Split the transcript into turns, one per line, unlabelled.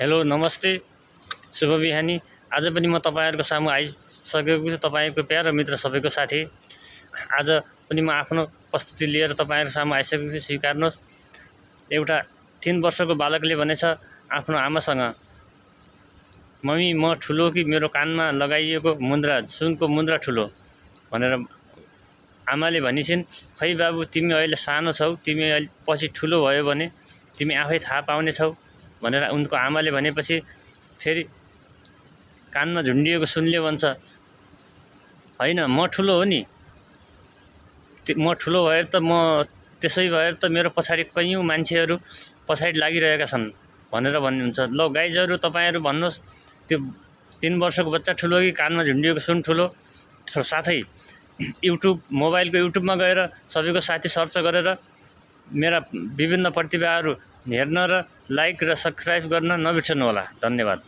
Hello नमस्ते शुभ बिहानी। आज पनि म तपाईहरुको सामु आइसकेको छु। तपाईको प्यारो मित्र सबैको साथी। आज पनि म आफ्नो प्रस्तुति लिएर तपाईहरु सामु आइसकेको छु। स्वीकार्नुहोस्। एउटा 3 वर्षको बालकले भनेछ आफ्नो आमासँग, मम्मी म ठुलो कि मेरो कानमा लगाइएको मुन्द्रा सुनको मुन्द्रा ठुलो भनेर आमाले भनिसिन्। खै बाबु तिमी अहिले सानो छौ, तिमी अहिले पछि ठुलो भयो भने तिमी आफै थाहा पाउने छौ भनेर उनको आमाले भनेपछि फेरि कानमा झुन्डिएको सुनले भन्छ, हैन म ठुलो हो नि, म ठुलो भएर त म त्यसै भएर त मेरो पछाडी कैयौं मान्छेहरु पछाडी लागिरहेका छन् भनेर भन्नुहुन्छ। ल गाइजहरु तपाईहरु भन्नुस् त्यो 3 वर्षको बच्चा ठुलो कि कानमा झुन्डिएको सुन ठुलो। साथै युट्युब मोबाइलको युट्युबमा गएर सबैको साथी सर्च गरेर मेरा विभिन्न प्रतिभाहरु हेर्न र लाइक र सब्स्क्राइब गर्न नबिर्सनु होला। धन्यवाद।